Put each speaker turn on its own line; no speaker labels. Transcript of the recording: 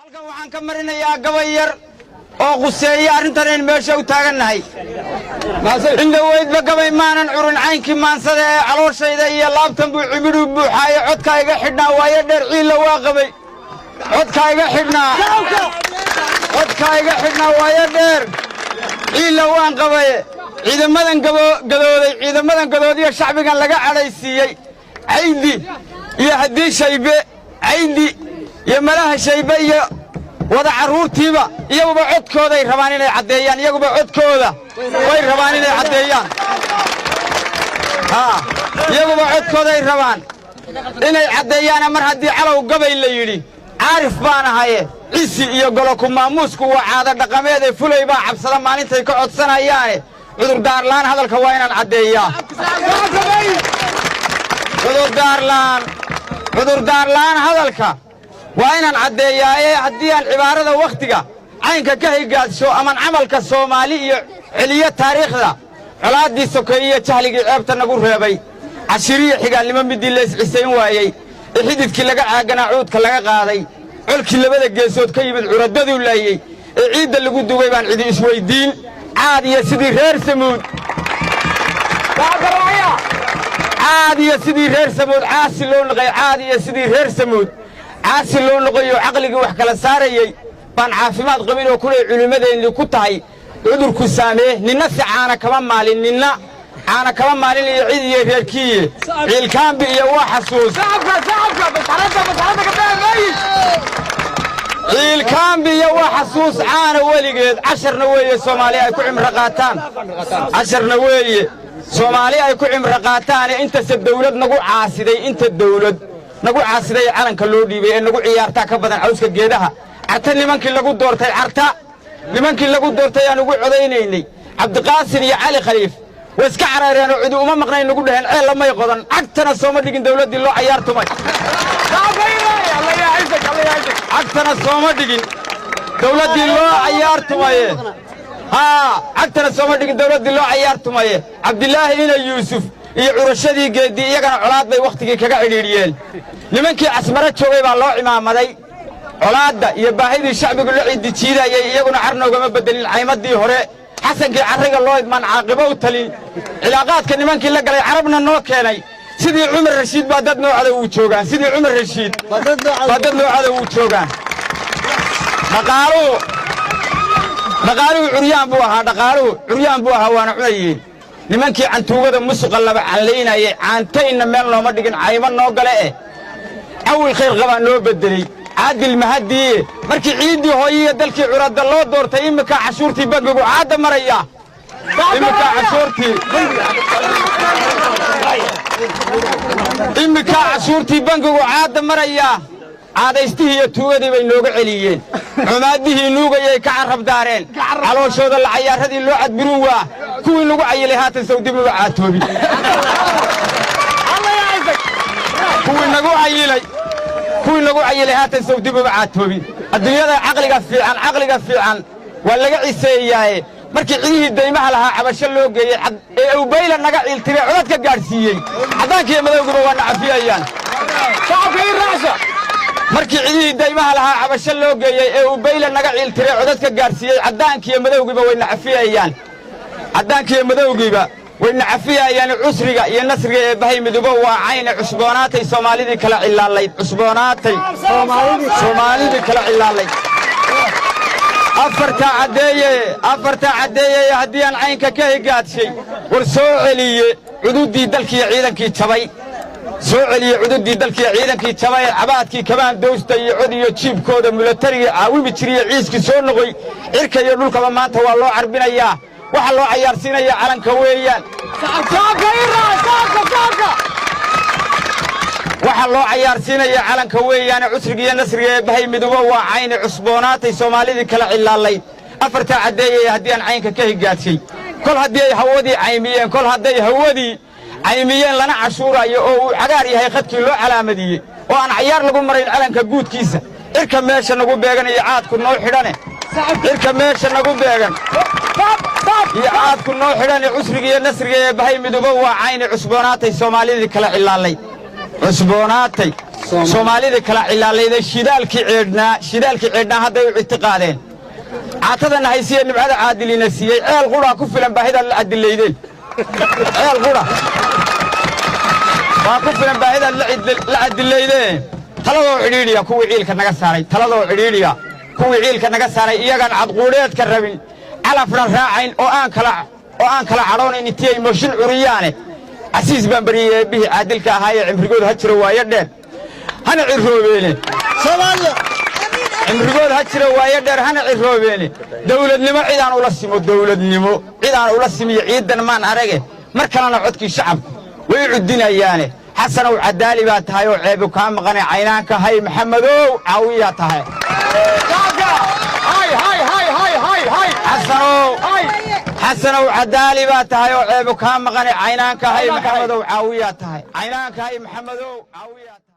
Halkan waxaan ka marinayaa gabay yar oo khuseeya arrintan aynu meesha u taagannahay. Indhoweydba gabay maanan curin, caynkii maansada ee calooshayda iyo laabtan buu cibidhu buuxaaye. Codkaa iga xidhnaa waayo dheer, ciilla waa qabay. Codkaa iga xidhnaa, codkaa iga xidhnaa waayo dheer, ciilla waan qabaye. Ciidamadan gadooday, ciidamadan gadoodiya shacbigan laga cadhaysiiyey, Caydi iyo haddii Shaybe, Caydi iyo malaha Shaybe iyo wada carruurtiiba, iyaguba codkooday rabaan inay caddeeyaan. Iyaguba codkooda way rabaan inay caddeeyaan. Haa, iyaguba codkooday rabaan inay caddeeyaana. Mar haddii Calow gabay la yidhi, caarif baan ahaye. Cisi iyo goloku maamuusku waa caado dhaqameedee, fulay baa cabsada maalintay ka codsanayaane. Cudurdaarla'aan hadalka waa inaan caddeeyaa. Cudurdaarla'aan, cudurdaarla'aan hadalka waa inaan caddeeyaa. Ee haddii aan cibaarada wakhtiga caynka ka higaadsho aman camalka Soomaali iyo celiyo taariikhda, colaaddii sokeeye, jahligii ceebta nagu reebay, cashiriyo xigaalnimo middii la iscisayn waayey, ee xididkii laga caaganaa cuudka laga qaaday, colkii labada geesood ka yimid curadaduu laayey, ee ciidda lagu dugay baan cidi isweyddiin. Caad iyo sidii reer Samuud, Caad iyo sidii reer Samuud caasi loo noqay, Caad iyo sidii reer Samuud caasi loo noqoyoo caqligii wax kala saarayey baan caafimaad qabin, oo kulay culimmadeennii ku tahay cudurku saamee. Ninna si caana kama maalin, ninna caana kama maalin iyo cid iyo reerkiiye. Ciilkaambi iyo waa xasuus, ciilkaambi iyo waa xasuus caana weligeed. Casharna weeye Soomaali ay ku cimro qaataan, casharna weeye Soomaali ay ku cimro qaataane. Intase dawlad nagu caasiday, inta dawlad nagu caasiday ee calanka loo dhiibay ee nagu ciyaartaa ka badan cawska geedaha. Carta nimankii lagu doortay, Carta nimankii lagu doortay aan ugu codaynaynay, Cabdiqaasin iyo Cali Khaliif, way iska caraareen oo cidi uma maqnayn nagu dhaheen. Ceel lamay qodan, cagtana sooma dhigin dawladdii loo cayaartumay. Cagtana sooma dhigin dawladdii loo cayaartumaye. Haa, cagtana sooma dhigin dawladdii loo cayaartumaye. Cabdilaahi ina Yuusuf iyo curashadii Geeddi iyagana colaad bay wakhtigii kaga cidhiidhiyeen. Nimankii Casmaro joogay baa loo cimaamaday colaadda iyo baahidii shacbigu la cidijiidayay. Iyaguna carnoogama beddelin caymaddii hore. Xasankii carriga loo idmaan caaqibo u talin. Cilaaqaadka nimankii la galay Carabna noo keenay, sidii Cumar Rashiid baa dad noocada uu joogaan. Sidii Cumar Rashiid baa dad noocada uu joogaan. Dhaqaaluhu, dhaqaaluhu curyaan buu ahaa, dhaqaaluhu curyaan buu ahaa, waana cunayeen nimankii cantuugada musuqa laba canlaynayay. Caantaynna meel nooma dhigin, caymo noo gale eh. Cawil khayr qabaa noo beddeley, Caadil mahadiiye. Markii ciiddii hooyiya dalkii curadda loo doortay, imminkaa cashuurtii bangigu caadda maraya. Imminkaa cashuurtii, imminkaa cashuurtii bangigu caadda maraya. Caadaystihii iyo tuugadii bay nooga celiyeen. Cumaadihii nuugayay ka carrabdaareen. Calooshooda la cayaaradii loo cadbirin waa kuwii nagu cayilay. Haatan sawdimuba caatoobin kuwii nagu cayilay, kuwii nagu cayilay haatan sawdimuba caatoobin. Adduunyada caqliga fiican, caqliga fiican waa laga ciseeyaaye. Markii cidihii daymaha lahaa cabasho loo geeyey ee Awbayla naga ciiltiree codadka gaadhsiiyey, caddaankiiyo madowguba waa nacafiyayaan. Markii cidihii daymaha lahaa cabasho loo geeyey ee Ubayla naga ciiltiree codadka gaadhsiiyey, caddaankiiyo madowgiiba way nacafiyayaan. Caddaankiiyo madowgiiba way nacafiyayaan. Cusriga iyo nasriga ee bahay midubo waa cayne. Cusboonaatay Soomaalidii kala cillaalayd, cusboonaatay Soomaalidii kala cillaalayd. Afartaa caddeeye, afartaa caddeeyey haddii aan caynka ka higaadshay. War soo celiye cududdii dalkiiyo ciidankii jabay, soo celiye cududdii dalkiiyo ciidankii jabay. Cabaadkii kabaan dowsta iyo cod iyo jiibkooda mulatarigii caawimi jiriyo ciiskii soo noqoy. Cirka iyo dhulkaba maanta waa loo carbinayaa. Waxa loo cayaarsiinaya calanka weeyaan. Waxa loo cayaarsiinaya calanka weeyaane. Cusriga iyo nasriga ee bahay midubo waa cayne. Cusboonaatay Soomaalidii kala cillaalayd. Afartaa caddeeyay haddii aan caynka ka higaadshay. Kol haddii ay hawadii caymiyeen, kol hadday hawadii caymiyeen, lana cashuuraayo oo uu cagaar yahay khadkii loo calaamadiyey, oo aan cayaar lagu marayn calanka guudkiisa, cirka meesha nagu beegan iyo caadku noo xidhane, cirka meesha nagu beegan iyo caadku noo xidhane. Cusriga iyo nasriga ee bahay midubo waa cayne. Cusboonaatay Soomaalidii kala cillaalayd, cusboonaatay Soomaalidii kala cilaalayday, shidaalkii ceedhnaa hadday u ictiqaadeen. Caatadana haysiya nibcada caadilina siiyey, ceel qudhaa ku filan baahidaad la cadilaydeen. Ceel qudha waa ku filan baahidaad la cadilaydeen. Taladoo cidhiidhiya kuwii ciilka naga saaray, taladoo cidhiidhiya kuwii ciilka naga saaray, iyagaan cadquudheedka rabin, calafna raacayn, oo aan kala cadhoonayn intii ay mooshin curiyaane. Casiis baan baryay eebbihii caadilka ahaayee, cimrigood ha jiro waayo dheer, hana cirroobeene. Cimrigood ha jiro waayo dheer, hana cirroobeene. Dawladnimo cidaan ula simo, dawladnimo cidaan ula simiyo ciidan maan arage. Mar kalena codkii shacabku way cudinayaane. Xasanow, cadaali baa tahay oo ceebu kaa maqane. Caynaanka hay, Maxamedow, caawiyaa tahay. Xasanow, Xasanow, cadaali baa tahay oo ceebu kaa maqane. Caynaanka hay, Maxamedow, caawiyaa tahay. Caynaanka hay, Maxamedow, caawiyaa tahay.